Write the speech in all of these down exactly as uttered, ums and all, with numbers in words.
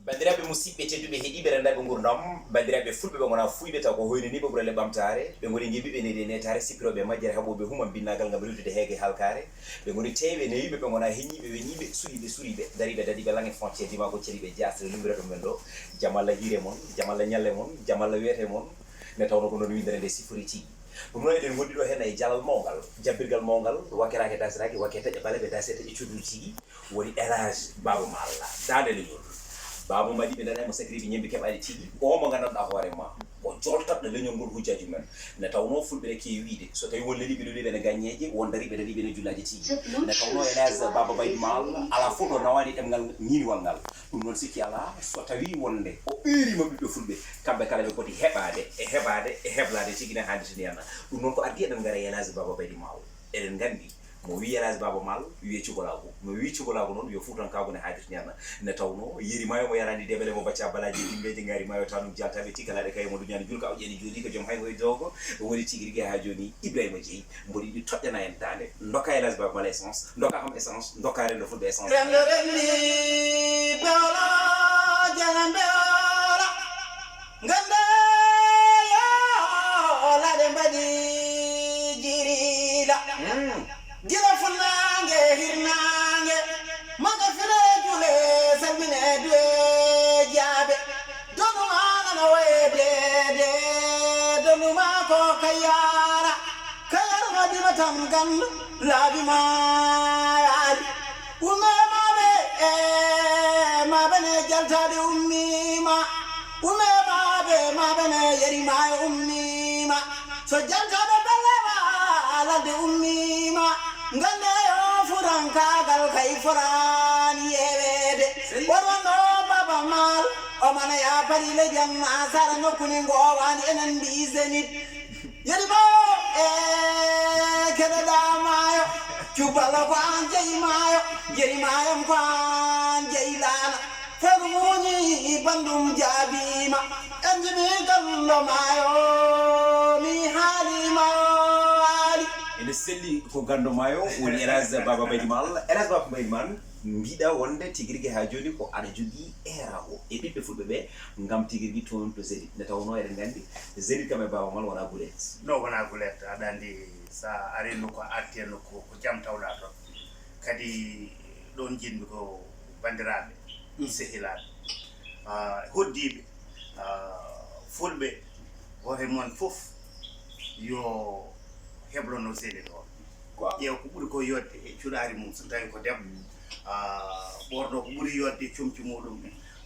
Banndiraaɓe musidɓe tedduɓe heɗiiɓe renndaɓe nguurndam, banndiraaɓe fulɓe ɓe ngonaa fuuyɓe taw ko hoyno ni ɓe ɓurale ɓamtaare, ɓe ngoni ngiɓiɓe nde nde netaare sippirooɓe majjere haɓooɓe humam binnagal ngam rewtude heege halkaare, ɓe ngoni teeyɓe newiiɓe ɓe ngonaa heñiiɓe weñiiɓe suliiɓe suriiɓe dariiɓe dadiiɓe laŋe frontière dimago ceriiɓe jaasre lumbirooɓe men ɗo, jamalla hiire mon, jamalla ñalle mon, jamalla wiyete mon, nde tawnoo ko noon winndere nde sifori tigi. Ɗum noon eɗen ngondi ɗo heen e jalal mawngal, jabbirgal mawngal, wakkeraake dasiraaki, wakke taƴa baleɓe dase taƴa cuɗuuji tigi. Woni Elage Baaba Maal, daande leñol. Baaba Maal ɗi ɓe nana mo sakriiɓe ñembi keɓaali tigi, o mo nganndanɗaa hoore ma ko joltatɗo leñol ngol hujjaaju men. Ne tawnoo fulɓe ne keewi wiyde, so tawii won leliiɓe leliiɓe ne gaññeeje, won dariiɓe dariiɓe ne jullaaji tigi. Ne tawnoo Elage Baaba Baydi Maal alaa fof ɗo nawaani ɗemngal ñiiniwal ngal. Ɗum noon sikki alaa, so tawii wonde o ɓeeriima ɓiɓɓe fulɓe, kamɓe kala ɓe poti heɓaade e heɓaade e heblaade tigi ne haandi tigi yana. Ɗum noon ko addi eɗen ngara e Elage Baaba Baydi Maal. Eɗen nganndi mo wii Elage Baaba Maal wiyee cukalaagu, mo wii cukalaagu noon yo fuutankaagu ne haajata ñaama. Ne tawnoo Yeri Maayo mo yaraani debele mo bacca balaaji yimɓeeje ngaari maayo tanum jaltaaɓe tikkalaaɗe kaye mo duñaani julka o ƴeeni jooɗii ko joom haygo e doogo. Woni tigi rigi haa jooni Ibrahima Jeyi mboɗi ɗi toƴƴana en daande ndoka Elage Baaba Maal essence, ndoka kam essence, ndoka renndo fulɓe essence. Renndo renndi bewlo jana bewla. Ngannde yo laaɗe mbaɗi jiiriila. Gila funnaange hirnaange, maga fire jule salmine duwe jaabe. Donu ma nana waye deede, donu ma ko ka yaara, ka yaara ma dima tam gandu laabi ma yaari. Ume maɓe e maɓe ne jaltaade ummiima. Ume maɓe maɓe ne Yeri Maayo ummiima. So jaltaaɓe belle ma ladde ummiima. Ngannde yo furankaagal kay foraani yeweede. Worwanno Baaba Maal o mana ya pari le jamma sara nokkuni ngoowaani enen mbii Zénith. Yeri maayo e keɗoɗaa maayo, cubbalo ko aan jeyi maayo, yeri maayam ko aan jeyi laana. Feeru muuñi banndum jaabiima, en njiɗi gallo maayo, mi haali maayo haali. Ene selli ko ganndo maayo woni Elage Baaba Baydi Maal. Elage Baaba Baydi Maal, mbiɗa wonde tigi rigi haa jooni ko aɗa jogii eeraango e ɓiɓɓe fulɓe ɓe ngam tigi rigi toon to Zénith. Nde tawnoo eɗen nganndi Zénith kam e Baaba Maal wonaa guleet. No wonaa guleet, aɗa anndi so a arii nokku a artii e nokku ko jam tawɗaa toon. Kadi ɗoon njiɗmi ko banndiraaɓe, sehilaaɓe, ah, hoɗdiiɓe, ah, fulɓe, gooto e mon fof yo heblono Zénith o. Ƴeew ko ɓuri ko yodde e cuɗaari mum, so tawii ko debbo, ah, ɓoorno ko ɓuri yodde e comci muɗum,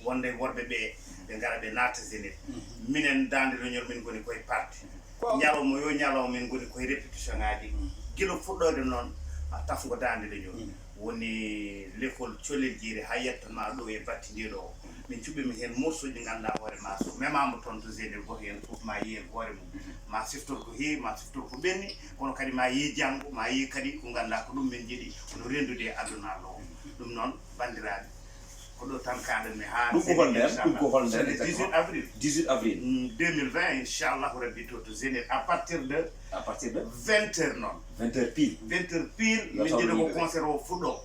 wonde worɓe ɓe, ɓe ngara ɓe naata Zénith. Minen Daande Leñol min ngoni koye parti. Ñalawma yo ñalawma min ngoni koye répétition ŋaaji. Gila fuɗɗoode noon, ah, tafngo Daande Leñol. Woni l'école Colel Jiiri haa yettanmaa ɗo e battindiiɗo o. Min cuɓɓiima heen morceau ji ngannduɗaa hoore ma so memaama toon to Zénith gooto heen fof ma yiyen hoore mum. Ma siftor ko heewi, ma siftor ko ɓenni, kono kadi ma yii janngo, ma yii kadi ko ngannduɗaa ko ɗum min njiɗi, kono renndude e aduna Allah o. Ɗum noon, banndiraaɓe, ko ɗo tan kaaɗanmi haa Zénith, inchallah. Ɗum ko hol nden? Ɗum ko hol nden exactement? Dix-huit avril. Dix-huit avril. Mm, deux mille vingt, inchallah, rabbi to, to Zénith, à partir de, à partir de? Vingt heures noon. Vingt heures pile. Vingt heures pile, min njiɗi ko concert o fuɗɗo.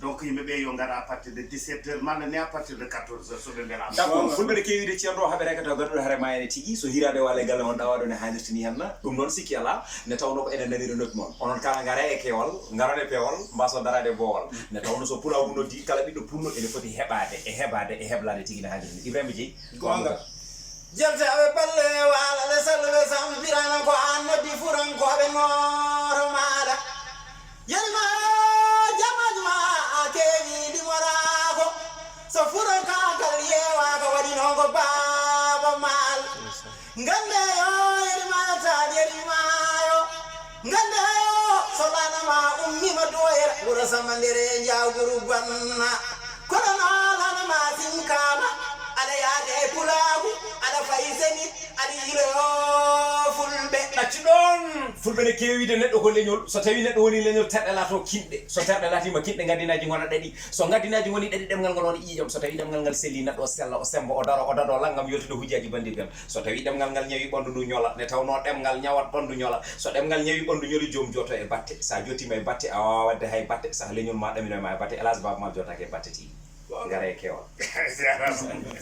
Donc, yimɓe ɓe yo ngar à partir de dix-sept heures, malla ni à partir de quatorze heures, so ɓe mbelaama. D'accord, fulɓe ne keewi de ceerno o haɓere ka taw ganduɗo hare ma ene tigi, so hiraade walla e galle on ɗawa ɗo ne haanirta ni henna. Ɗum noon sikki alaa, ne tawnoo ko enen nanira noppi mon. Onon kala ngare e kewal, ngaron e peewal, mbason daraade e boowal. Ne tawnoo so pulaagu noddi, kala ɓiɗɗo pullo ene foti heɓaade, e heɓaade, e heblaade tigi ne haanirta ni. Ibrahima Jeyi. Goonga. Jelte aɓe balle waala le salluɓe sampirana ko an noddi furankooɓe nooro maaɗa. Yeri ma jamaaji ma a keewi limoraako. So fuɗo kaagal yeewaaka waɗi noon ko Baaba Maal. Ngannde yo yeri ma taal yeri maayo. Ngannde yo so laana ma ummiima doyra wuro sama ndere njaaguru banna. Kono no laana ma sinkaama, aɗa yaade e pulaagu, aɗa fayi seni. Aɗa yiiloyoo fulɓe. Ɗaccu ɗoon! Fulɓe ne keewi de, neɗɗo ko leñol. So tawii neɗɗo wonii leñol, terɗe laatoo kinɗe. So terɗe laatiima kinɗe, ngaddinaaji ngona ɗaɗi. So ngaddinaaji ngonii ɗaɗi, ɗemngal ngol wona ƴiiƴam. So tawii ɗemngal ngal selii, neɗɗo o sella, o semmba, o daro, o dadoo lanngam yoltude hujjaaji banndirgam. So tawii ɗemngal ngal ñawii ɓanndu ndu ñola, nde tawnoo ɗemngal ñawat ɓanndu ñola. So ɗemngal ñawii ɓanndu ñoli, joom jooto e batte. So a jootiima e batte, a waawaa waɗde hay batte, sah leñol ma ɗaminoy ma e batte. Elage Baaba Maal jootaaki e batte tigi. Ngara e keewal. Jarama.